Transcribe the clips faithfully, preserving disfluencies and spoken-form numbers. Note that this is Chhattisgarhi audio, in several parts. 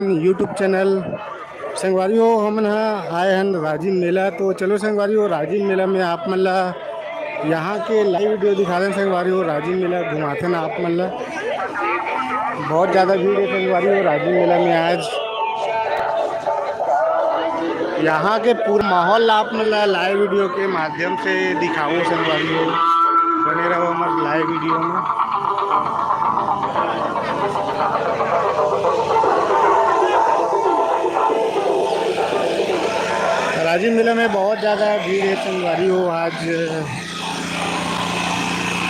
YouTube channel. संगवारी हो, हमन ह आए हन राजिम मेला। तो चलो संगवारी हो, राजिम मेला में आप मन ला यहाँ के लाइव वीडियो दिखा देन। संगवारी हो, राजिम मेला घुमाथन आप मन ला। बहुत ज़्यादा भीड़ है संगवारी हो राजिम मेला में आज। यहाँ के पूरा माहौल ला आप मन ला लाइव वीडियो के माध्यम से दिखाऊँ संगवारी हो। बने रहो हमारे लाइव वीडियो में। राजिम मेला में बहुत ज़्यादा भीड़ है संगवारी हो। आज,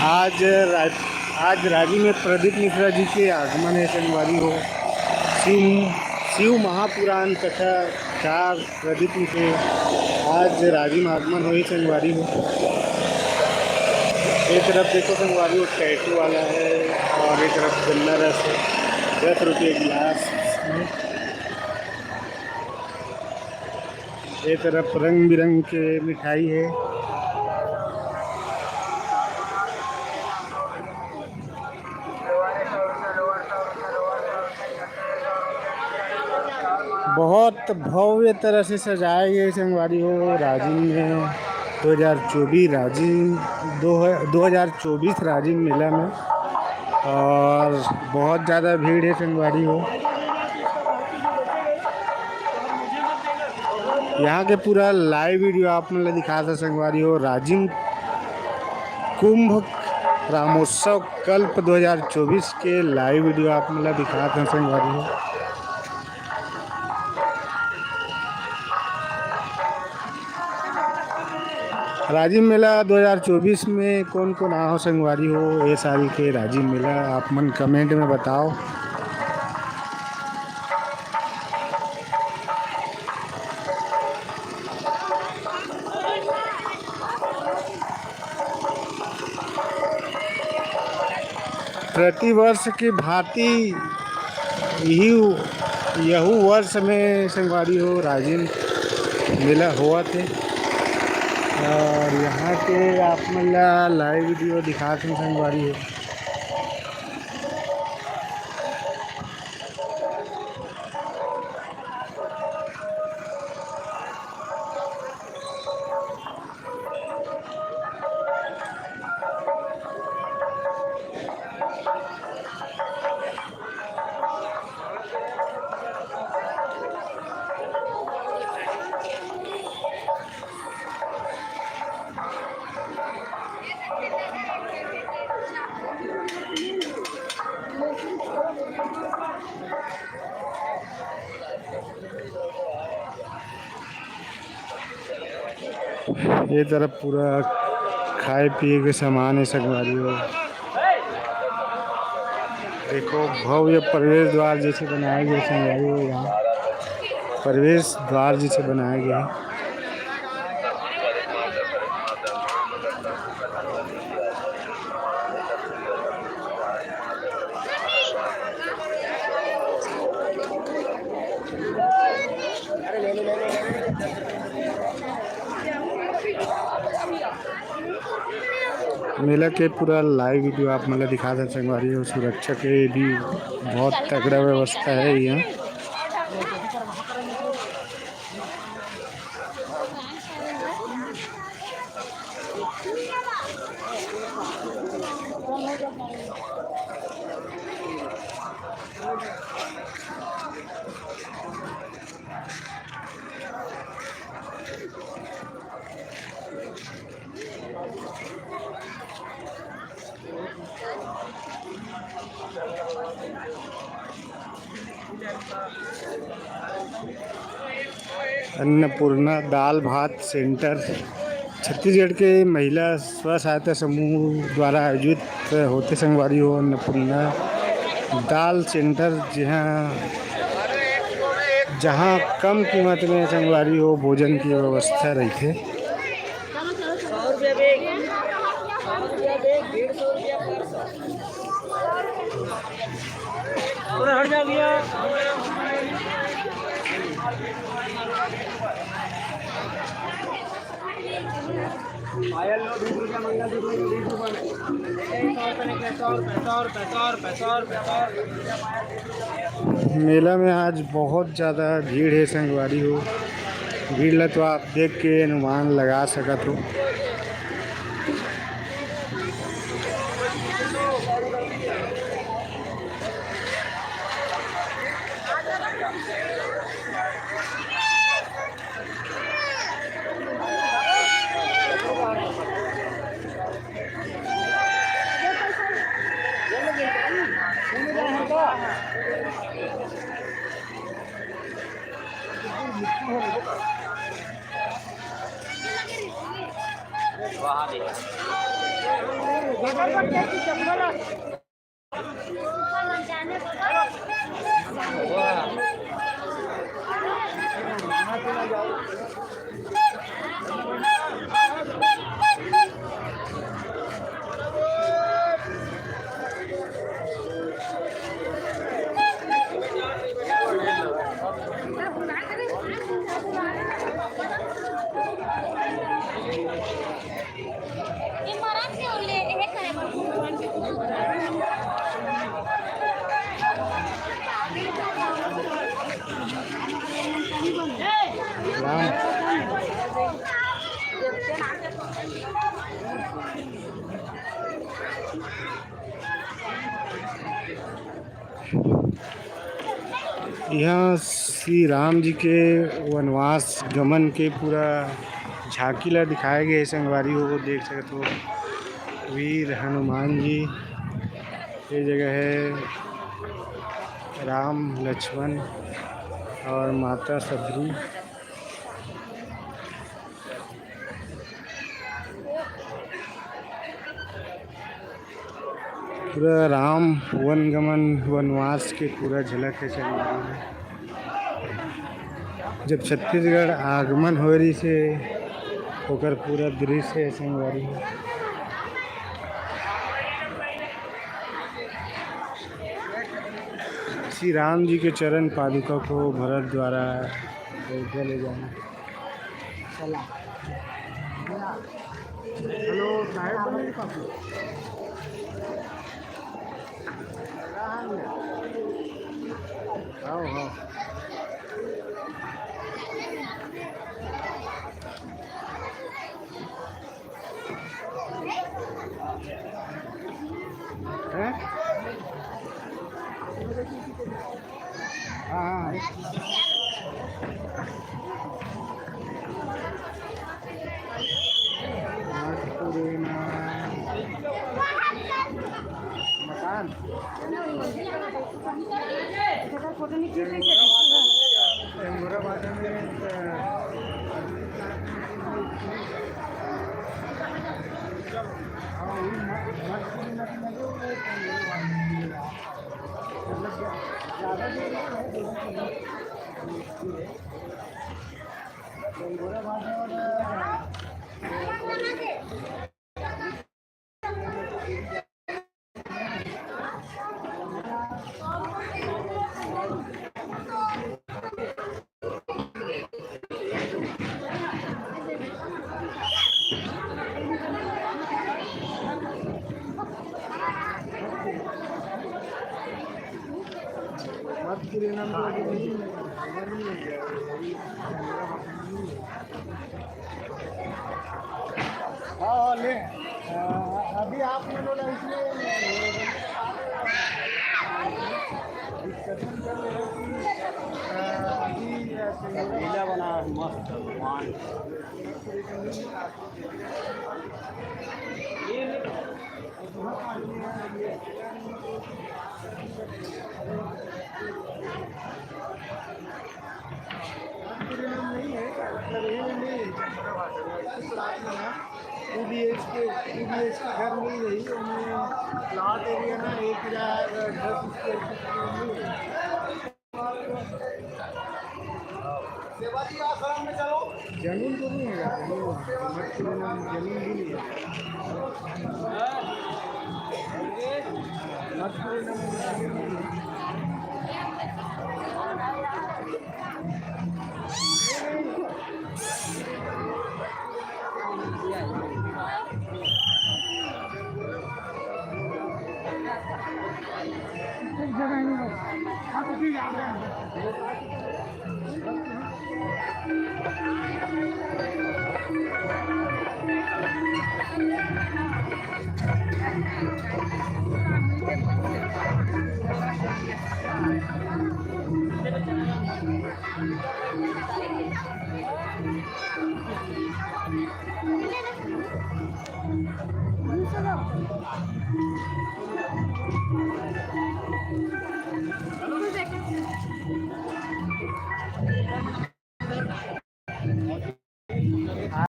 आज रा-, आज राजिम में प्रदीप मिश्रा जी के आगमन है संगवारी हो। शिव, शिव महापुराण कथा चार प्रदीप मिश्रा आज राजिम आगमन होही संगवारी हो। एक तरफ देखो संगवारी हो, टैटू वाला है और एक तरफ गन्ना रस है, दस रुपये गिलास में। ये तरफ रंग बिरंग के मिठाई है। बहुत भव्य तरह से सजाए गए संगवारी हो राजिम में दो हज़ार चौबीस राजिम, दो, दो हज़ार चौबीस राजिम मेला में, और बहुत ज़्यादा भीड़ है संगवारी हो। यहाँ के पूरा लाइव वीडियो आप मन ला दिखात हन संगवारी हो। राजिम कुंभ रामोत्सव कल्प दो हज़ार चौबीस के लाइव वीडियो आप मन ला दिखात हन संगवारी हो। राजिम मेला दो हज़ार चौबीस में कौन कौन आए हो संगवारी हो ये साल के राजिम मेला, आप मन कमेंट में बताओ। प्रतिवर्ष की भांति यही, यहू वर्ष में संगवारी हो राजिम मेला होवत हे। और यहाँ के आप मन ला लाइव वीडियो दिखात हन संगवारी हो। ये तरफ पूरा खाए पिए के सामान है संगवारी हो। देखो, भव्य प्रवेश द्वार जैसे बनाया गया संगवारी हो, यहाँ प्रवेश द्वार जैसे बनाया गया है। मेला के पूरा लाइव वीडियो आप मन ला दिखात हन संगवारी हो। सुरक्षा के भी बहुत तगड़ा व्यवस्था है यहाँ। अन्नपूर्णा दाल भात सेंटर, छत्तीसगढ़ के महिला स्व सहायता समूह द्वारा आयोजित होथे संगवारी हो अन्नपूर्णा दाल सेंटर, जहाँ, जहाँ कम कीमत में संगवारी हो भोजन की व्यवस्था रहिथे। थोड़ा हट जाओ भैया। पायल लो, बीस रुपया, मंगलसूत्र लो, बीस रुपया में। सौ रुपया निकले, सौ रुपया, सौ रुपया, सौ रुपया, सौ रुपया। मेला में आज बहुत ज़्यादा भीड़ हे संगवारी हो। भीड़ ला तो आप देख के अनुमान लगा सकत हो। यहाँ श्री राम जी के वनवास गमन के पूरा झांकी ला दिखाए गए हे संगवारी हो, देख सकत हो। वीर हनुमान जी, ये जगह है राम, लक्ष्मण और माता शबरी। पूरा राम वन गमन वनवास के पूरा झलक हे संगवारी हो। जब छत्तीसगढ़ आगमन होए रहिस हे, ओकर पूरा दृश्य हे संगवारी हो। श्री राम जी के चरण पादुका को भरत द्वारा अयोध्या ले जाना। चला। हेलो, साहेब बने के पास। आओ, आओ। हैं? हाँ, हाँ। मत पूरे ना। मकान। हाँ, हाँ, ले। अ, अभी आपने बोला इसमें discussion चल रहा है कि, अ, अभी, अ, लीला बना है मस्त भगवान। टू बी एच के, टू बी एच के घर मिल रही है, उनमें प्लॉट एरिया ना एक हज़ार दस स्क्वायर फीट में मिल रही है। जमीन तो नहीं है, जमीन, जमीन भी नहीं है।